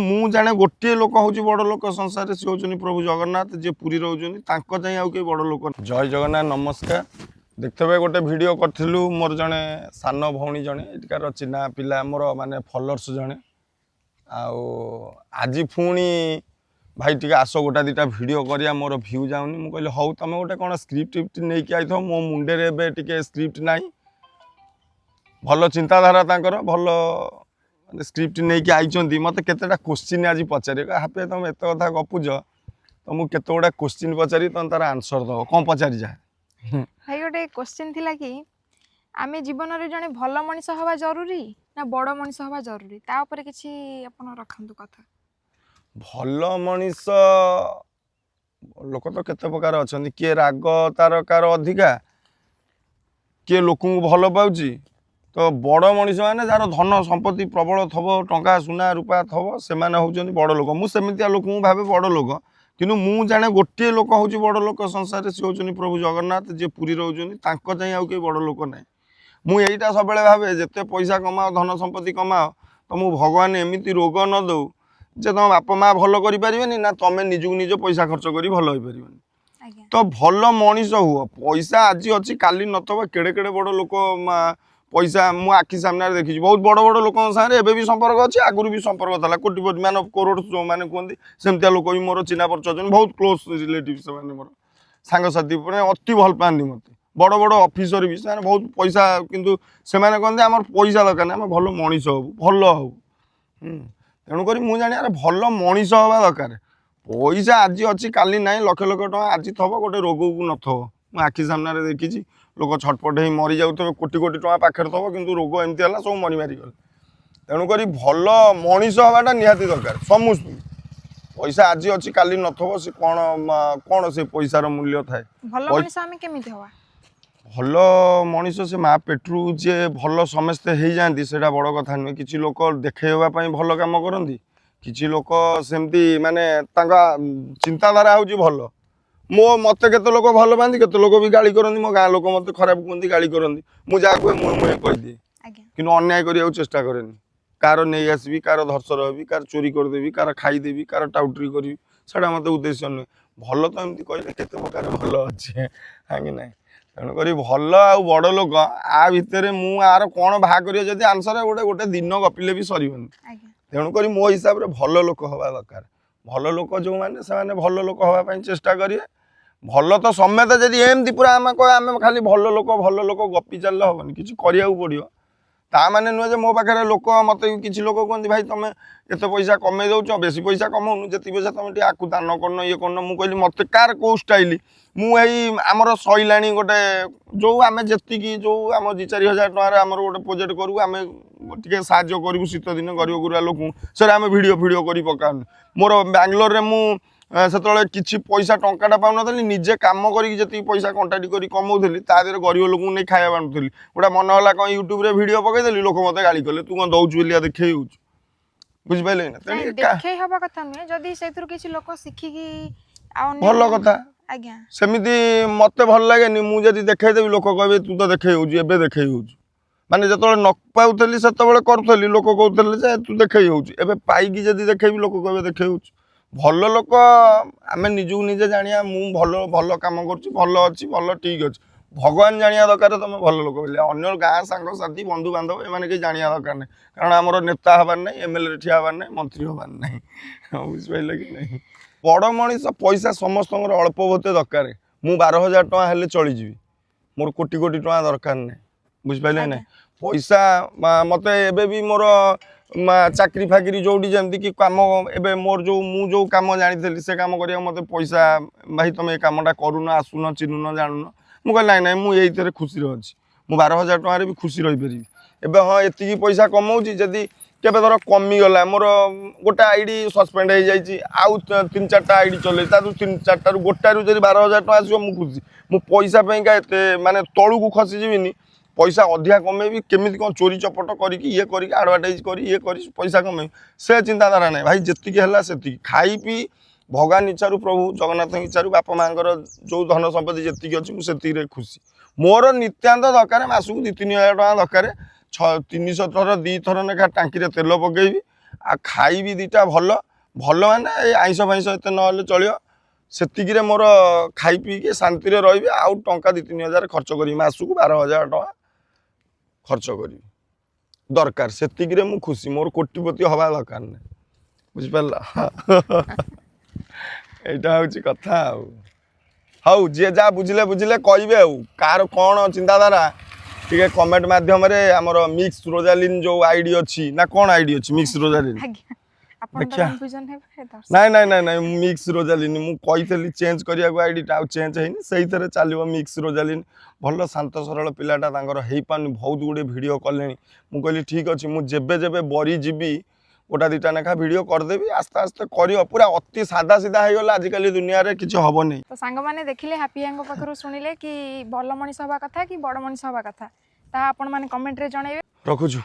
ମୁଁ ଜାଣେ ଗୋଟିଏ ଲୋକ ହେଉଛି ବଡ଼ ଲୋକ ସଂସାରରେ, ସେ ହେଉଛନ୍ତି ପ୍ରଭୁ ଜଗନ୍ନାଥ, ଯିଏ ପୁରୀ ରହୁଛନ୍ତି। ତାଙ୍କ ଯାଇ ଆଉ କେହି ବଡ଼ ଲୋକ। ଜୟ ଜଗନ୍ନାଥ, ନମସ୍କାର। ଦେଖିଥିବେ ଗୋଟେ ଭିଡ଼ିଓ କରିଥିଲୁ। ମୋର ଜଣେ ସାନ ଭଉଣୀ ଜଣେ ଏଠିକାର ଚିହ୍ନା ପିଲା, ମୋର ମାନେ ଫଲୋଅର୍ସ ଜଣେ। ଆଉ ଆଜି ପୁଣି ଭାଇ ଟିକେ ଆସ, ଗୋଟା ଦୁଇଟା ଭିଡ଼ିଓ କରିବା, ମୋର ଭ୍ୟୁ ଯାଉନି। ମୁଁ କହିଲି ହଉ, ତମେ ଗୋଟେ କ'ଣ ସ୍କ୍ରିପ୍ଟ ନେଇକି ଆଇଥିବ। ମୋ ମୁଣ୍ଡରେ ଏବେ ଟିକେ ସ୍କ୍ରିପ୍ଟ ନାହିଁ। ଭଲ ଚିନ୍ତାଧାରା ତାଙ୍କର, ଭଲ ମାନେ ସ୍କ୍ରିପ୍ଟ ନେଇକି ଆଇଛନ୍ତି। ମୋତେ କେତେଟା କୋଶ୍ଚିନ୍ ଆଜି ପଚାରିବେ। ହାପି, ତମେ ଏତେ କଥା ଗପୁଛ ତ ମୁଁ କେତେ ଗୁଡ଼ା କୋଶ୍ଚିନ୍ ପଚାରିବି, ତମେ ତାର ଆନ୍ସର୍ ଦେବ। କ'ଣ ପଚାରି ଯା। ଭାଇ, ଗୋଟେ କୋଶ୍ଚିନ୍ ଥିଲା କି ଆମେ ଜୀବନରେ ଜଣେ ଭଲ ମଣିଷ ହବା ଜରୁରୀ ନା ବଡ଼ ମଣିଷ ହବା ଜରୁରୀ? ତା ଉପରେ କିଛି ଆପଣ ରଖନ୍ତୁ କଥା। ଭଲ ମଣିଷ, ଲୋକ ତ କେତେ ପ୍ରକାର ଅଛନ୍ତି। କିଏ ରାଗ ତାର କାହାର ଅଧିକା, କିଏ ଲୋକଙ୍କୁ ଭଲ ପାଉଛି। ତ ବଡ଼ ମଣିଷ ମାନେ ଯାହାର ଧନ ସମ୍ପତ୍ତି ପ୍ରବଳ ଥବ, ଟଙ୍କା ସୁନା ରୂପା ଥବ, ସେମାନେ ହେଉଛନ୍ତି ବଡ଼ ଲୋକ। ମୁଁ ସେମିତିଆ ଲୋକଙ୍କୁ ଭାବେ ବଡ଼ ଲୋକ। କିନ୍ତୁ ମୁଁ ଜାଣେ ଗୋଟିଏ ଲୋକ ହେଉଛି ବଡ଼ ଲୋକ ସଂସାରରେ, ସେ ହେଉଛନ୍ତି ପ୍ରଭୁ ଜଗନ୍ନାଥ, ଯିଏ ପୁରୀ ରହୁଛନ୍ତି। ତାଙ୍କ ଯାଇ ଆଉ କେହି ବଡ଼ ଲୋକ ନାହିଁ। ମୁଁ ଏଇଟା ସବୁବେଳେ ଭାବେ, ଯେତେ ପଇସା କମାଅ, ଧନ ସମ୍ପତ୍ତି କମାଅ, ତମକୁ ଭଗବାନ ଏମିତି ରୋଗ ନ ଦଉ ଯେ ତମ ବାପା ମା ଭଲ କରିପାରିବେନି ନା ତମେ ନିଜକୁ ନିଜ ପଇସା ଖର୍ଚ୍ଚ କରି ଭଲ ହେଇପାରିବନି। ତ ଭଲ ମଣିଷ ହୁଅ। ପଇସା ଆଜି ଅଛି, କାଲି ନଥିବ। କେଡ଼େ କେଡ଼େ ବଡ଼ ଲୋକ ପଇସା ମୁଁ ଆଖି ସାମ୍ନାରେ ଦେଖିଛି। ବହୁତ ବଡ଼ ବଡ଼ ଲୋକଙ୍କ ସାଙ୍ଗରେ ଏବେ ବି ସମ୍ପର୍କ ଅଛି, ଆଗରୁ ବି ସମ୍ପର୍କ ଥିଲା। କୋଟିପତି ମାନେ, କରୋଡ଼ ଯେଉଁମାନେ କୁହନ୍ତି, ସେମିତିଆ ଲୋକ ବି ମୋର ଚିହ୍ନା ପରିଚୟ ଅଛନ୍ତି। ବହୁତ କ୍ଲୋଜ୍ ରିଲେଟିଭ୍ ସେମାନେ, ମୋର ସାଙ୍ଗସାଥି, ମାନେ ଅତି ଭଲ ପାଆନ୍ତି ମୋତେ। ବଡ଼ ବଡ଼ ଅଫିସର ବି, ସେମାନେ ବହୁତ ପଇସା, କିନ୍ତୁ ସେମାନେ କହନ୍ତି ଆମର ପଇସା ଦରକାର ନାହିଁ, ଆମେ ଭଲ ମଣିଷ ହବୁ, ଭଲ ହବୁ। ତେଣୁକରି ମୁଁ ଜାଣିବାରେ ଭଲ ମଣିଷ ହେବା ଦରକାର। ପଇସା ଆଜି ଅଛି, କାଲି ନାହିଁ। ଲକ୍ଷ ଲକ୍ଷ ଟଙ୍କା ଆଜି ଥବ, ଗୋଟେ ରୋଗକୁ ନଥିବ। ମୁଁ ଆଖି ସାମ୍ନାରେ ଦେଖିଛି, ଲୋକ ଛଟପଟ ହେଇ ମରିଯାଉଥିବେ। କୋଟି କୋଟି ଟଙ୍କା ପାଖରେ ଥବ, କିନ୍ତୁ ରୋଗ ଏମିତି ହେଲା, ସବୁ ମରି ମାରିଗଲେ। ତେଣୁକରି ଭଲ ମଣିଷ ହେବାଟା ନିହାତି ଦରକାର ସମସ୍ତଙ୍କୁ। ପଇସା ଆଜି ଅଛି, କାଲି ନଥିବ, ସେ କ'ଣ କ'ଣ ସେ ପଇସାର ମୂଲ୍ୟ ଥାଏ? ଭଲ ମଣିଷ ଆମେ କେମିତି ହବା? ଭଲ ମଣିଷ ସେ ମା ପେଟରୁ ଯିଏ ଭଲ ସମସ୍ତେ ହେଇଯାଆନ୍ତି, ସେଇଟା ବଡ଼ କଥା ନୁହେଁ। କିଛି ଲୋକ ଦେଖେଇବା ପାଇଁ ଭଲ କାମ କରନ୍ତି, କିଛି ଲୋକ ସେମିତି ମାନେ ତାଙ୍କ ଚିନ୍ତାଧାରା ହେଉଛି ଭଲ। ମୋତେ କେତେ ଲୋକ ଭଲ ପାଆନ୍ତି, କେତେ ଲୋକ ବି ଗାଳି କରନ୍ତି। ମୋ ଗାଁ ଲୋକ ମୋତେ ଖରାପ କୁହନ୍ତି, ଗାଳି କରନ୍ତି। ମୁଁ ଯାହା କୁହେ ମୁହେଁ ମୁହେଁ କହିଦିଏ। କିନ୍ତୁ ଅନ୍ୟାୟ କରିବାକୁ ଚେଷ୍ଟା କରେନି। କାହାର ନେଇ ଆସିବି, କାହାର ଧର୍ଷର ହେବି, କାହାର ଚୋରି କରିଦେବି, କାହାର ଖାଇଦେବି, କାହାର ଟାଉଟରି କରିବି, ସେଇଟା ମୋତେ ଉଦ୍ଦେଶ୍ୟ ନୁହେଁ। ଭଲ ତ ଏମିତି କହିଲେ କେତେ ପ୍ରକାର ଭଲ ଅଛି, ହଁ କି ନାହିଁ? ତେଣୁକରି ଭଲ ଆଉ ବଡ଼ ଲୋକ ଆ ଭିତରେ ମୁଁ ଆର କ'ଣ ବାହା କରିବ ଯଦି ଆନ୍ସର, ଗୋଟେ ଗୋଟେ ଦିନ ଗପିଲେ ବି ସରିବନି। ତେଣୁକରି ମୋ ହିସାବରେ ଭଲ ଲୋକ ହେବା ଦରକାର। ଭଲ ଲୋକ ଯେଉଁମାନେ, ସେମାନେ ଭଲ ଲୋକ ହେବା ପାଇଁ ଚେଷ୍ଟା କରିବେ। ଭଲ ତ ସମେତେ ଯଦି ଏମିତି ପୁରା ଆମେ କହିବା ଆମେ ଖାଲି ଭଲ ଲୋକ ଭଲ ଲୋକ ଗପି ଚାଲିଲେ ହେବନି, କିଛି କରିବାକୁ ପଡ଼ିବ। ତା ମାନେ ନୁହେଁ ଯେ ମୋ ପାଖରେ ଲୋକ, ମୋତେ କିଛି ଲୋକ କୁହନ୍ତି, ଭାଇ ତମେ ଏତେ ପଇସା କମେଇ ଦେଉଛ, ବେଶୀ ପଇସା କମଉନୁ, ଯେତିକି ପଇସା ତମେ ଟିକେ ଆକୁ ଦାନ କରୁନ, ଇଏ କରୁନ। ମୁଁ କହିଲି ମୋତେ କାହାର କେଉଁ ଷ୍ଟାଇଲ୍, ମୁଁ ଏଇ ଆମର ସଇଲାଣି ଗୋଟେ ଯେଉଁ ଆମେ ଯେତିକି ଯେଉଁ ଆମ 2-4 ହଜାର ଟଙ୍କାରେ ଆମର ଗୋଟେ ପ୍ରୋଜେକ୍ଟ କରୁ, ଆମେ ଟିକେ ସାହାଯ୍ୟ କରିବୁ ଶୀତ ଦିନ ଗରିବ ଗୁରୁବା ଲୋକଙ୍କୁ, ସେଇଟା ଆମେ ଭିଡ଼ିଓ ଫିଡ଼ିଓ କରି ପକାଉନୁ। ମୋର ବାଙ୍ଗଲୋରରେ ମୁଁ ସେତେବେଳେ କିଛି ପଇସା ଟଙ୍କାଟା ପାଉନଥିଲି। ନିଜେ କାମ କରିକି ଯେତିକି ପଇସା କଣ୍ଟାକ୍ଟ କରି କମଉଥିଲି, ତା ଦେହରେ ଗରିବ ଲୋକଙ୍କୁ ନେଇ ଖାଇବା ବାଣ୍ଟୁଥିଲି। ଗୋଟେ ମନ ହେଲା କ'ଣ ୟୁଟ୍ୟୁବରେ ଭିଡ଼ିଓ ପକେଇଦେଲି, ଲୋକ ମୋତେ ଗାଳି କଲେ, ତୁ କ'ଣ ଦଉଛୁ ବୋଲି ଦେଖେଇ ହଉଛୁ? ବୁଝିପାରିଲେ ନା? ନାଇଁ, ତେଣୁ ଦେଖେଇ ହବା କଥା ନୁହେଁ। ଯଦି ସେଇଥିରୁ କିଛି ଲୋକ ଶିଖିକି ଆଉ ଭଲ କଥା। ସେମିତି ମୋତେ ଭଲ ଲାଗେନି। ମୁଁ ଯଦି ଦେଖେଇଦେବି, ଲୋକ କହିବେ ତୁ ତ ଦେଖେଇ ହଉଛୁ, ଏବେ ଦେଖେଇ ହଉଛୁ। ମାନେ ଯେତେବେଳେ ନ ପାଉଥିଲି ସେତେବେଳେ କରୁଥିଲି, ଲୋକ କହୁଥିଲେ ଯେ ତୁ ଦେଖେଇ ହଉଛୁ। ଏବେ ପାଇକି ଯଦି ଦେଖେଇବି, ଲୋକ କହିବେ ଦେଖେଇ ହଉଛୁ। ଭଲ ଲୋକ ଆମେ ନିଜକୁ ନିଜେ ଜାଣିବା, ମୁଁ ଭଲ ଭଲ କାମ କରୁଛି, ଭଲ ଅଛି, ଭଲ ଠିକ୍ ଅଛି। ଭଗବାନ ଜାଣିବା ଦରକାର ତମେ ଭଲ ଲୋକ ବୋଲି। ଅନ୍ୟ ଗାଁ ସାଙ୍ଗସାଥି ବନ୍ଧୁବାନ୍ଧବ ଏମାନେ କେହି ଜାଣିବା ଦରକାର ନାହିଁ। କାରଣ ଆମର ନେତା ହେବାର ନାହିଁ, ଏମଏଲଏ ଠିଆ ହେବାର ନାହିଁ, ମନ୍ତ୍ରୀ ହେବାର ନାହିଁ। ବୁଝିପାରିଲେ କି ନାହିଁ? ବଡ଼ ମଣିଷ, ପଇସା ସମସ୍ତଙ୍କର ଅଳ୍ପ ବହୁତ ଦରକାର। ମୁଁ 12,000 ଟଙ୍କା ହେଲେ ଚଳିଯିବି, ମୋର କୋଟି କୋଟି ଟଙ୍କା ଦରକାର ନାହିଁ। ବୁଝିପାରିଲେ ନାହିଁ? ପଇସା ମୋତେ ଏବେ ବି ମୋର ଚାକିରି ଫାକିରି ଯେଉଁଠି ଯେମିତିକି କାମ, ଏବେ ମୋର ଯେଉଁ ମୁଁ ଯେଉଁ କାମ ଜାଣିଥିଲି, ସେ କାମ କରିବାକୁ ମୋତେ ପଇସା, ଭାଇ ତମେ ଏ କାମଟା କରୁନ, ଆସୁନ, ଚିହ୍ନୁନ, ଜାଣୁନ। ମୁଁ କହିଲି ନାଇଁ ନାଇଁ, ମୁଁ ଏଇଥିରେ ଖୁସିରେ ଅଛି। ମୁଁ 12,000 ଟଙ୍କାରେ ବି ଖୁସି ରହିପାରିବି ଏବେ। ହଁ, ଏତିକି ପଇସା କମଉଛି, ଯଦି କେବେ ଧର କମିଗଲା, ମୋର ଗୋଟେ ଆଇଡ଼ି ସସ୍ପେଣ୍ଡ ହେଇଯାଇଛି, ଆଉ ତିନି ଚାରିଟା ଆଇଡ଼ି ଚଲେଇ, ତା ତିନି ଚାରିଟାରୁ ଗୋଟାରୁ ଯଦି 12,000 ଟଙ୍କା ଆସିବ, ମୁଁ ଖୁସି। ମୁଁ ପଇସା ପାଇଁକା ଏତେ ମାନେ ତଳକୁ ଖସିଯିବିନି। ପଇସା ଅଧିକା କମେଇବି, କେମିତି କ'ଣ ଚୋରି ଚପଟ କରିକି, ଇଏ କରିକି, ଆଡ଼ଭର୍ଟାଇଜ୍ କରି, ଇଏ କରି ପଇସା କମେଇବି, ସେ ଚିନ୍ତାଧାରା ନାହିଁ। ଭାଇ, ଯେତିକି ହେଲା ସେତିକି ଖାଇ ପିଇ ଭଗବାନ ଇଚ୍ଛାରୁ, ପ୍ରଭୁ ଜଗନ୍ନାଥଙ୍କ ଇଚ୍ଛାରୁ, ବାପା ମାଆଙ୍କର ଯେଉଁ ଧନ ସମ୍ପତ୍ତି ଯେତିକି ଅଛି, ମୁଁ ସେତିକିରେ ଖୁସି। ମୋର ନିତ୍ୟାନ୍ତ ଦରକାର ମାସକୁ 2-3 ହଜାର ଟଙ୍କା ଦରକାର। 6 300 ଥର 2 ଥର ଲେଖା ଟାଙ୍କିରେ ତେଲ ପକେଇବି। ଆଉ ଖାଇବି ଦୁଇଟା ଭଲ ଭଲ, ମାନେ ଏଇ ଆଇଁଷ ଫାଇଁଷ ଏତେ ନହେଲେ ଚଳିବ। ସେତିକିରେ ମୋର ଖାଇ ପିଇକି ଶାନ୍ତିରେ ରହିବି। ଆଉ ଟଙ୍କା 2-3 ହଜାର ଖର୍ଚ୍ଚ କରିବି, ମାସକୁ 12,000 ଟଙ୍କା ଖର୍ଚ୍ଚ କରିବି ଦରକାର, ସେତିକିରେ ମୁଁ ଖୁସି। ମୋର କୋଟିପତି ହବା ଦରକାର ନାହିଁ, ବୁଝିପାରିଲ? ଏଇଟା ହେଉଛି କଥା। ଆଉ ହଉ, ଯିଏ ଯାହା ବୁଝିଲେ ବୁଝିଲେ କହିବେ, ଆଉ କାହାର କ'ଣ ଚିନ୍ତାଧାରା ଟିକେ କମେଣ୍ଟ ମାଧ୍ୟମରେ। ଆମର ମିକ୍ସ ରୋଜାଲିନ୍ ଯେଉଁ ଆଇଡି ଅଛି ନା, କ'ଣ ଆଇଡି ଅଛି, ମିକ୍ସ ରୋଜାଲିନ୍? ଆଜ୍ଞା, ଆପଣ ତ ଦେଖିଆ। କନଫ୍ୟୁଜନ ହେବେ ଦର୍ଶକ। ନାଇଁ ନାଇଁ ନାଇଁ ନାଇଁ, ମିକ୍ସ ରୋଜାଲିନ୍ ମୁଁ କହିଥିଲି ଚେଞ୍ଜ କରିବାକୁ ଆଇଡିଟା, ଆଉ ଚେଞ୍ଜ ହେଇନି, ସେଇଥିରେ ଚାଲିବ ମିକ୍ସ ରୋଜାଲିନ୍। ଭଲ ଶାନ୍ତ ସରଳ ପିଲାଟା, ତାଙ୍କର ହେଇପାରୁନି, ବହୁତ ଗୁଡ଼ିଏ ଭିଡ଼ିଓ କଲେଣି। ମୁଁ କହିଲି ଠିକ୍ ଅଛି, ମୁଁ ଯେବେ ଯେବେ ବରି ଯିବି ଗୋଟା ଦୁଇଟା ଲେଖା ଭିଡ଼ିଓ କରିଦେବି। ଆସ୍ତେ ଆସ୍ତେ କରିବ। ପୁରା ଅତି ସାଦା ସିଧା ହେଇଗଲା ଆଜିକାଲି ଦୁନିଆରେ କିଛି ହବନି। ତ ସାଙ୍ଗମାନେ ଦେଖିଲେ, ହାପି ଭାଇଙ୍କ ପାଖରୁ ଶୁଣିଲେ କି ଭଲ ମଣିଷ ହବା କଥା କି ବଡ଼ ମଣିଷ ହବା କଥା, ତାହା ଆପଣମାନେ କମେଣ୍ଟରେ ଜଣାଇବେ। ରଖୁଛୁ।